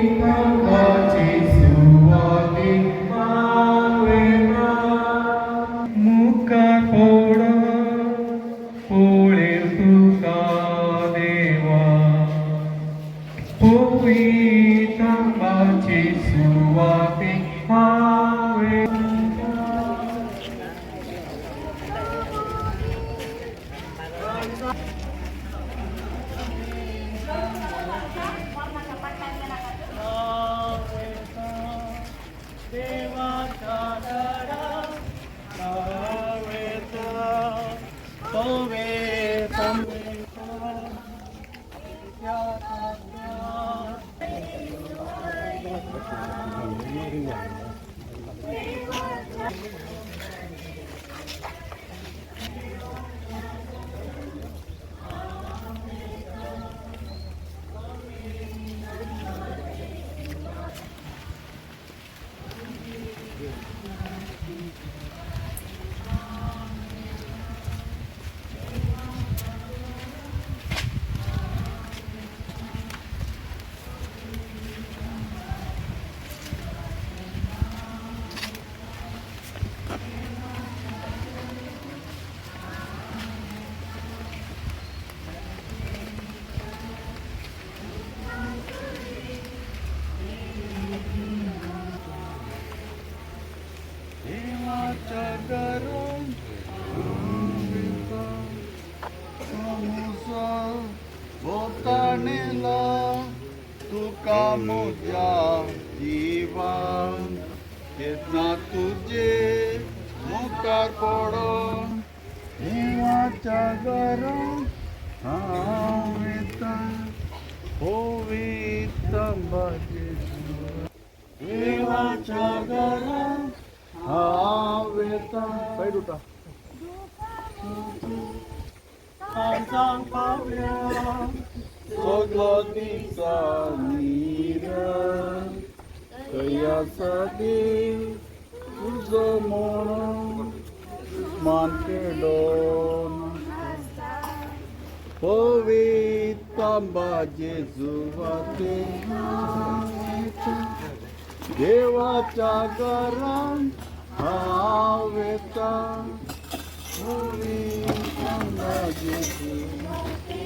पवित्रतांबाचे सुवाते हांवें मुखार पडोन पळेव तुका देवा पवित्रतांबाचे सुवाते हांवें. देवाच्या घरान तुमचो भोंवतणेलो तुका म्हज्या जिवान केन्ना तुजे मुखार पडोन देवाच्या घरान हांव वयता पवित्रतांबाचे देवाच्या घरान हांव वयता. सायड उठा. सांग पावया सगलो दिसा नीर खंय आसा देव तुजो म्हणून मान केलो. पवित्रतांबाचे सुवाते देवाच्या घरान हांव वयता पवित्रतांबाचे सुवाते.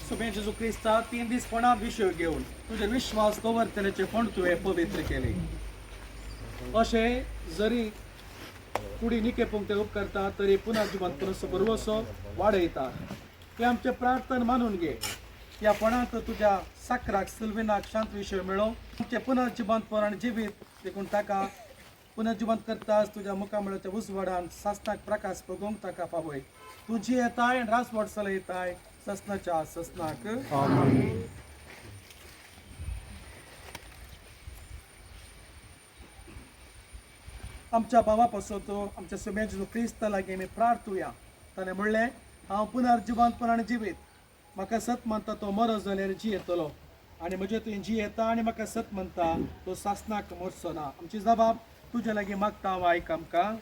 सुबे जेजू क्रिस्ता 3 दीस फोंडात विशय घेवन तुजेर विश्वास दवरतल्याचे फोंड तुवें पवित्र केले. अशें जरी कुडी निकेपूंक ते उपकरता तरी पुनः जिवंत पुनस बरवसो वाडयता. ते आमचे प्रार्थना मानून घे. ह्या फोंडांत तुज्या साकराक सिल्विनाक शांत विशय मेळो. आमचे पुनर्जिवंतपण आनी जिवीत देखून ताका पुनर्जिवंत करतास तुज्या मुखामळाच्या उजवाडान सासनाक प्रकाश पगोवंक ताका पावय. तुजी येताय आनी रासवट चलयताय ससनाच्या ससनाक. आमच्या भावा पासत आमच्या सुम्या जेजू क्रिस्ता लागीं आमी प्रार्थुया. ताणें म्हणलें, हांव पुनर्जिवंतपण आनी जिवीत. म्हाका सत मानता तो मरो जाल्यार जियेतलो आनी म्हजे तुवें जियेता आनी म्हाका सत मानता तो सासनाक मरचो ना. आमची जबाब तुजे लागीं मागता हांव, आयक आमकां.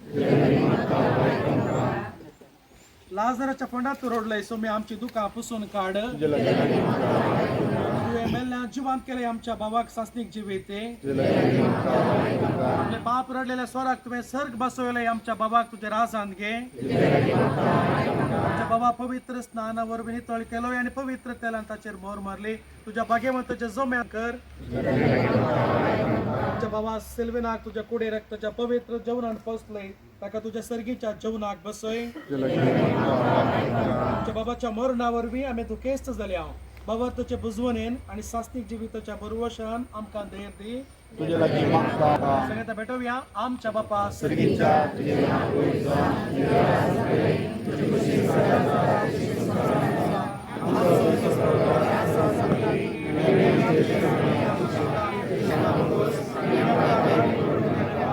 लाजराच्या फोंडात रडलय सोमी आमची दुकां पुसून काड. तुवें मेल्ल्या जिवांत केले आमच्या भावाक सासणीक जिवेते. आपले पाप रडलेल्या स्वराक तुवें सर्ग बसवले आमच्या बाबाक तुज्या राजान घे. आमच्या बाबा पवित्र स्नाना वरवीं नितळ केलो आनी पवित्र तेलान ताचेर मोर मारली. तुज्या भाग्यवंताच्या जम्या कर. आमच्या बाबा सिल्विनाक तुज्या कुडे रक्ताच्या पवित्र जेवणान पोसलय ताका तुज्या सर्गीच्या जेवणाक बसय. आमच्या बाबाच्या मरणा वरवीं आमी दुखेस्त जाले हांव. बाबा बुजवणेन आनी सासणीक जिविताच्या बरवशान आमकां धैर्य दी. तुजे लागीं मागता. सगळ्यांना भेटोवया आमच्या बापा. सर्गीच्या तुजें नांव पवित्र जावं, तुजें राज्य येवं, तुजी खुशी स्वर्गांत जाता तशी संवसारांत जावं. आमचो दिसाचो रोटो आज आमकां दी, आनी आमचे दुस्मानाक आमकां क्षमा करूस, आनी आमकां पापी करूं नाका.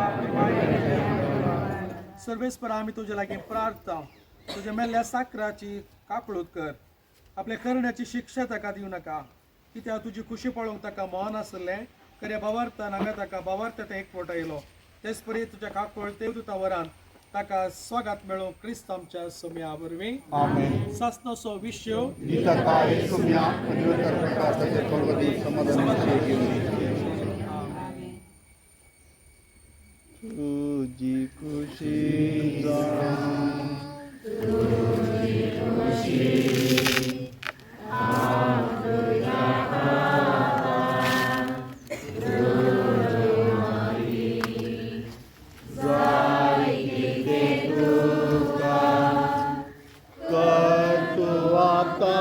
सर्वेस्पर, आमी तुजे लागीं प्रार्थना. तुज्या मेल्ल्या साकराची काकळूत कर. आपल्या करण्याची शिक्षा ताका दिवं नाका, कित्याक तुजी खुशी पळोवंक ताका मोहन आसलें. खऱ्या भावार्थान हांगा ताका भावार्थ ते एकवट आयलो. तेच परी तुज्या काकळ देवदूता वरान ताका स्वागत मेळूं, क्रिस्त आमच्या सोम्या वरवीं. आमेन. सासनाचो विश्व दिता काय सुम्या पदवीधर प्रकाशाचे थोडवती समाधानाचे घेऊन तुझी खुशी जावं. कर तू आता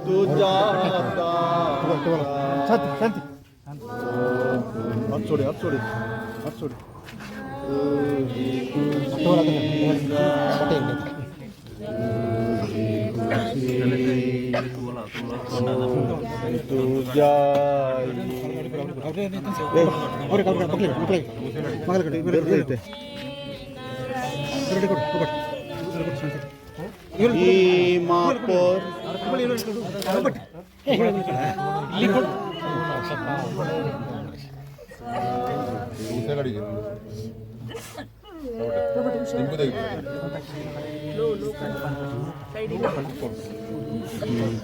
तुझ्या हातात. शांती. हात सोड, हात सोड, हात सोड. तुझी खुशी तुझ्या ही मापर.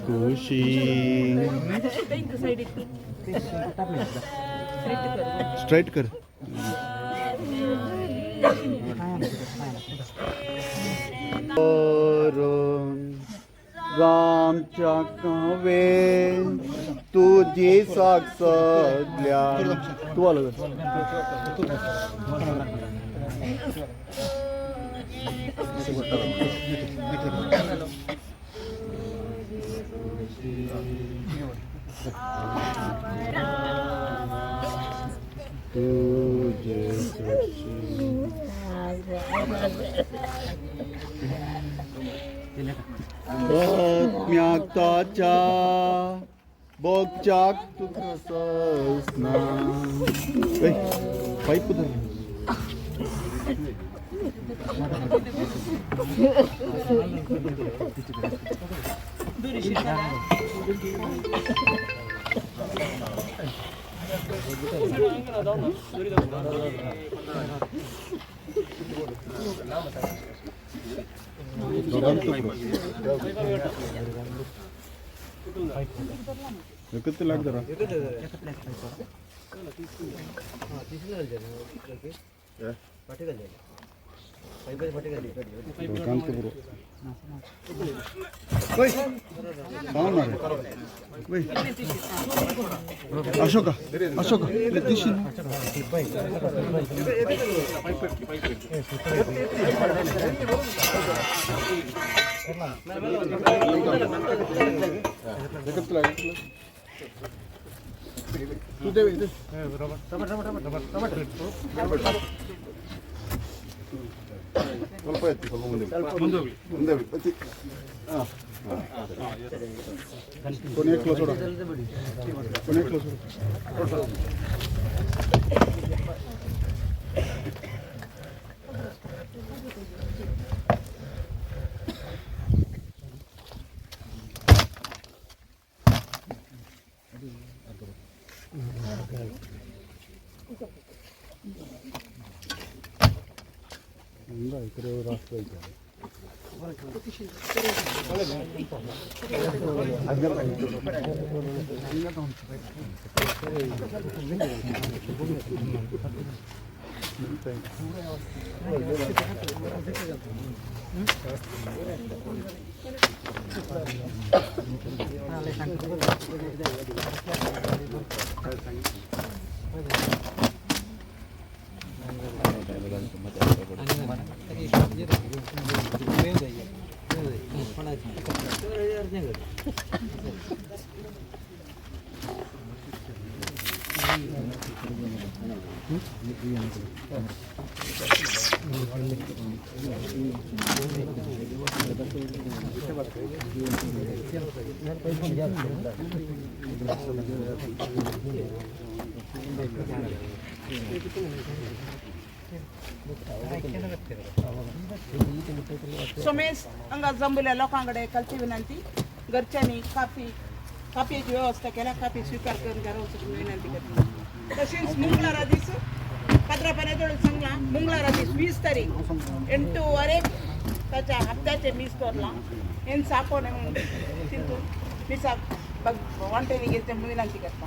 खुशी स्ट्राईट कर. रामच्या कवे तुझी साक सगल्या तू आलो. तुझे आत्म्याच्या बोगच्याक तुका ससना. पाईप धर. एकत्र लाग जरा. दोघांचं बरोबर. अशोका, अशोका, तू दे दे. ಸ್ವಲ್ಪ ಎತ್ತಿ, ಸ್ವಲ್ಪ ಮುಂದೆ ಮುಂದೆ ಮುಂದೆ ಬಿಡಿ. ಹಾಂ, ಕೊನೆ ಕ್ಲೋಸ್ ಹೊಡ, ಕೊನೆ ಕ್ಲೋಸ್ ಹೊಡ. इकडे रास्ता. सोमेश हांगा जंबुल्या लोकां कडेन कलची विनंती घरच्यांनी काफी काफयेची व्यवस्था केल्या काफी स्विकार करून घरा वचूंक विनंती करता. तशीच मंगळारा दीस पात्रापाण्याजवळ सांगला मंगळारा दीस 20 तारीख 8:15 ताच्या हप्त्याचे मीस दवरलां हेन सापोन म्हणून चिंतून मिसाक वांटेनी घेतले म्हणून विनंती करता.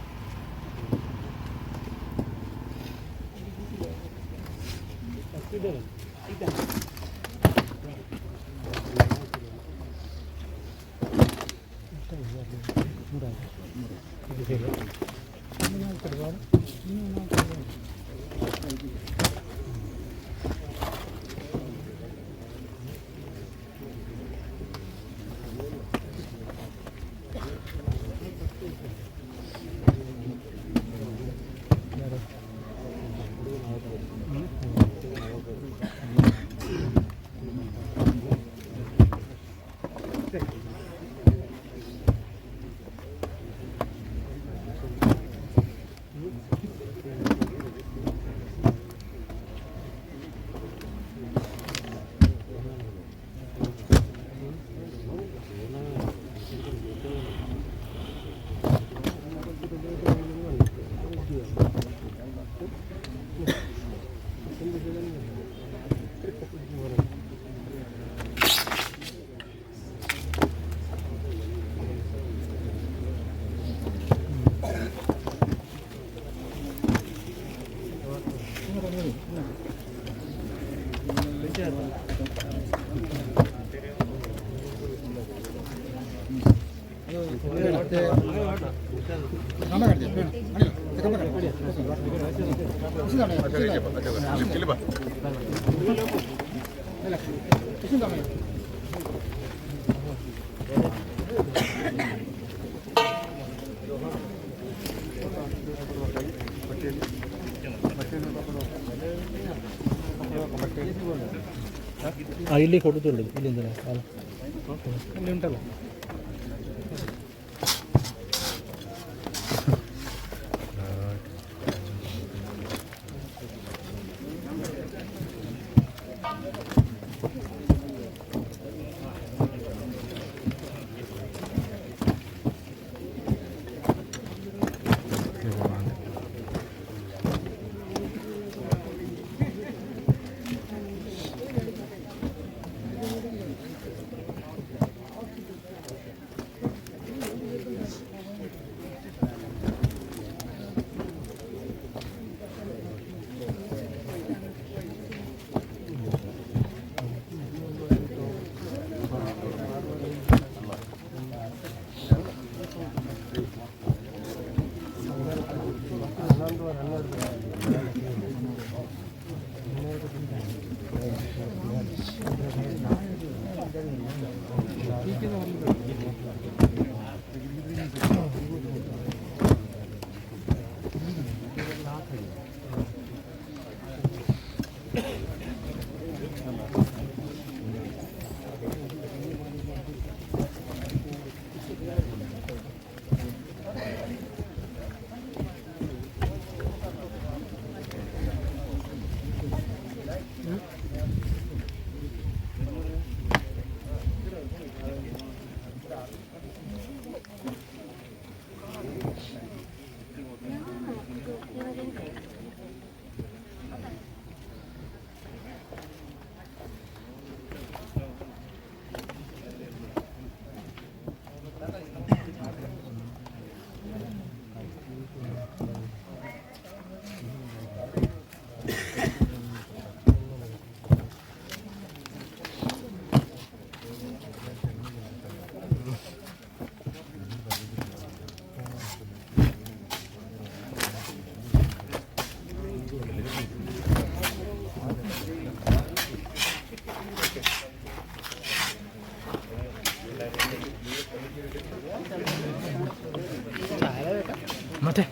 ಇಲ್ಲಿ ಕೊಡುತ್ತುಂಡು ಇಲ್ಲಿಂದ ಅಲ್ಲಿ ಉಂಟಲ್ಲ. ಮತ್ತೆ